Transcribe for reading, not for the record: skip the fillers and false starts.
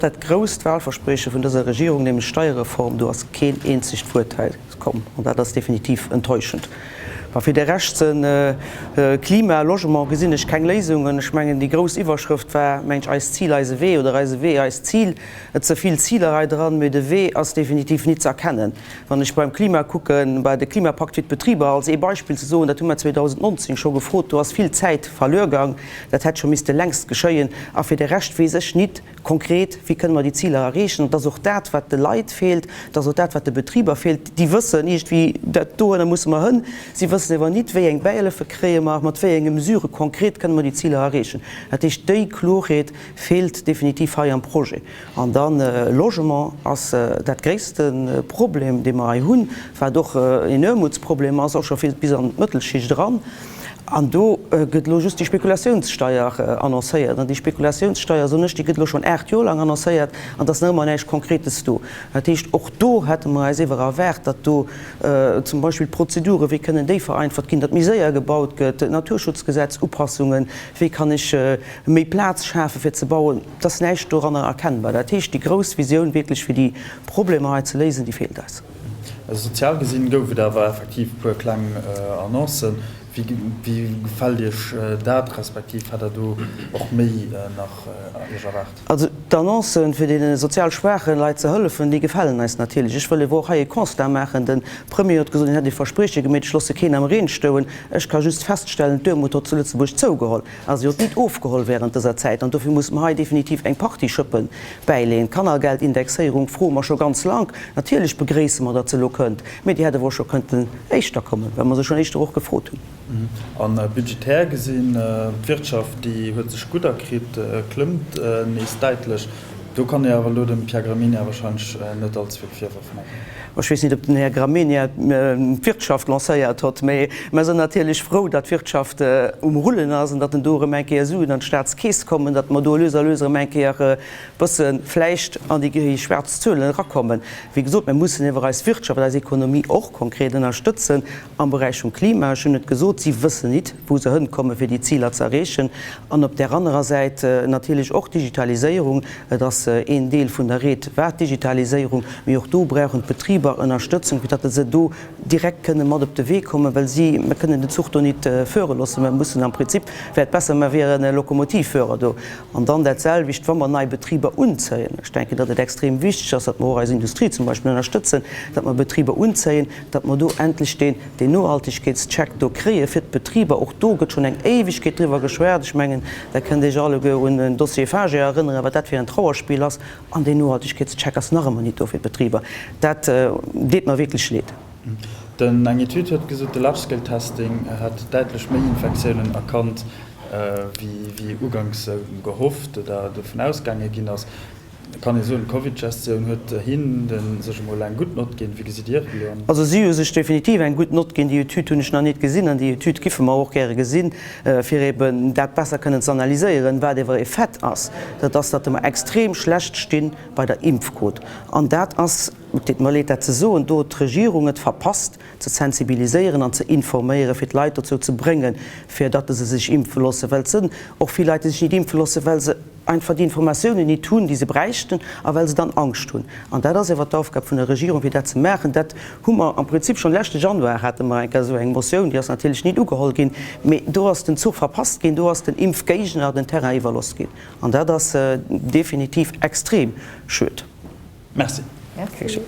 Dat grousst Wahlversprieche vun dëser Regierung, nämlech d'Steierreform, do ass keen eenzegt Wuert hei komm. An dat ass definitiv enttäuschend. Ma fir de Rescht, Klima, Logement, gesinn ech keng Léisungen. Ech mengen, déi grouss Iwwerschrëft war, mengen ech, Eist Zil, eise Wee oder Eise Wee, eist Zil. Et si vill Ziler hei dran, mee de Wee ass definitiv nit ze erkennen. Wann ech beim Klima kucken, bei de Klimapakt fir d'Betriber als ee Beispill ze soen, dat hu mer 2019 scho gefrot, do ass vill Zäit verluer gang, dat hätt scho misste längst geschéien. A fir de Rescht weess ech nit konkret, wéi kënne mer déi Ziler erreechen. An et ass och dat, wat de Leit feelt, et ass och dat, wat de Betriber feelt. Déi wëssen iergendwéi, dat dohinner musse mer hënn, si wëssen awer nit, wéi eng Bäihëllefe kréie mer, mat wéi enge Mesurë konkret kënne mer déi Ziler erreechen. Dat heescht, déi Klorheet feelt definitiv hei am Projet. An dann, Logement ass dat gréisste Problem, dee mer hei hunn, wat och en Aarmutsproblem ass, och scho bis an d'Mëttelschicht eran. An do gëtt elo just déi Spekulatiounssteier annoncéiert. An déi Spekulatiounssteier, soen ech, déi gëtt elo schonn 8 Joer lang annoncéiert an et ass nach ëmmer näischt Konkretes do. Dat heescht, och do hätte mer eis ewer erwaart, datt do zum Beispill d'Prozeduren, wéi kënnen déi vereinfacht ginn, datt méi séier gebaut gëtt, Naturschutzgesetz-Upassungen, wéi kann ech méi Plaz schafe fir ze bauen, et ass näischt doranner erkennbar. Dat heescht, déi grouss Visioun wierklech fir déi Problemer hei ze léisen, déi feelt eis. Sozial gesinn gouf et awer effektiv e puer kleng Annoncen. Wéi gefält Iech dat, respektiv hätt Der do och méi nach Iech erwaart? Also d'Annoncen, fir deene sozial schwaache Leit ze hëllefen, déi gefalen eis natierlech. Ech wëll ewer och hei e Constat maachen. De Premier huet gesot, hien hätt e Versprieche gemeet, ech loosse keen am Reen stouen. Ech ka just feststellen, d'Aarmut hott zu Lëtzebuerg zougeholl. A si huet nit ofgeholl während dëser Zäit. An dofir musse mer hei definitiv eng Partie Schëppe bäileeën. D'Kannergeldindexéierung froe mer scho ganz lank. Natierlech begréisse mer, datt se elo kënnt, mee déi hätt ewer och scho kënnten éischter kommen, well mer se schonn éischter och gefrot hunn. A budgetär gesinn, d'Wirtschaft, déi huet sech gutt erkritt, klëmmt nees däitlech. Do kann ee awer elo dem Pierre Gramegna wahrscheinlech net allze vill Virwërf maachen. Ech weess net, ob den Här Gramegna d'Wirtschaft lancéiert hott, mä mer sinn natierlech frou, datt d'Wirtschaft um Rullen ass an datt en do erëm eng Kéier Suen an d'Staatskeess kommen, datt mer do lues a lues erëm eng Kéier e bësse vläicht an déi schwaarz Zuelen erakommen. Wéi gesot, mer mussen ewer eis Wirtschaft, eis Ekonomie och konkret ënnerstëtzen am Beräich vum Klima. Ech hunn et gesot, si wëssen nit, wou se hënkommen, fir déi Ziler ze erreechen. An op där anerer Säit natierlech och d'Digitaliséierung. Et ass een Deel vun der Ried war d'Digitaliséierung, mee och do brauchen d'Betriber Ënnerstëtzung, fir datt se do direkt kënne mat op de Wee kommen, well si, mer kënnen den Zuch do nit före loossen, mer mussen am Prinzip, wär et besser, mer wieren Lokomotivführer do. An dann dat selwecht, wa mer nei Betriber unzéien. Ech denken, datt et extrem wichteg ass, datt mer och eis Industrie zum Beispill ënnerstëtzen, datt mer Betriber unzéien, datt mer do endlech deen, deen Nohaltegkeetscheck do kréie fir d'Betriber. Och do gëtt schonn eng Éiwegkeet driwwer geschwat. Ech mengen, Der kënnt Iech alleguer un den Dossier Fager erënneren, wat dat fir en Trauerspill ass. An deen Nohaltegkeetscheck ass nach ëmmer nit do fir d'Betriber. Dat deet mer wierklech leed. Den Eng Etüd huet gesot, de Large-Scale-Testing hätt däitlech méi Infektiounen erkannt, wéi uganks gehofft oder dovun ausgaange ginn ass. Kann ee soen, d'Covid-Gestioun huet hinnen sech emol eng gutt Nott ginn. Wéi gesitt Dir et elo? Also si hu sech definitiv eng gutt Nott ginn. Déi Etüd hunn ech nach nit gesinn an déi Etüd giffe mer och gäre gesinn, fir eben dat besser kënnen ze analyséieren. Wat ewer e Fait ass, dat ass, datt mer extrem schlecht sti bei der Impfquot. An dat ass, et deet mer leed dat ze soen, do huet d'Regierung et verpasst ze sensibiliséieren an ze informéieren, fir d'Leit dozou ze bréngen, fir datt se sech impfe loossen. Well et sënn och vill Leit, déi sech nit impfe loossen, well se einfach déi Informatiounen nit hunn, déi se bräichten, a well se dann Angscht hunn. An dat ass ewer d'Aufgab vun der Regierung, fir dat ze maachen. Dat hu mer am Prinzip schonn leschte Januar hate mer eng Kéier esou eng Motioun, déi ass natierlech nit ugeholl ginn, mee do ass den Zuch verpasst ginn, do ass den Impfgéigner den Terrain iwwerloss ginn. An dat ass definitiv extrem schued. Merci. Merci.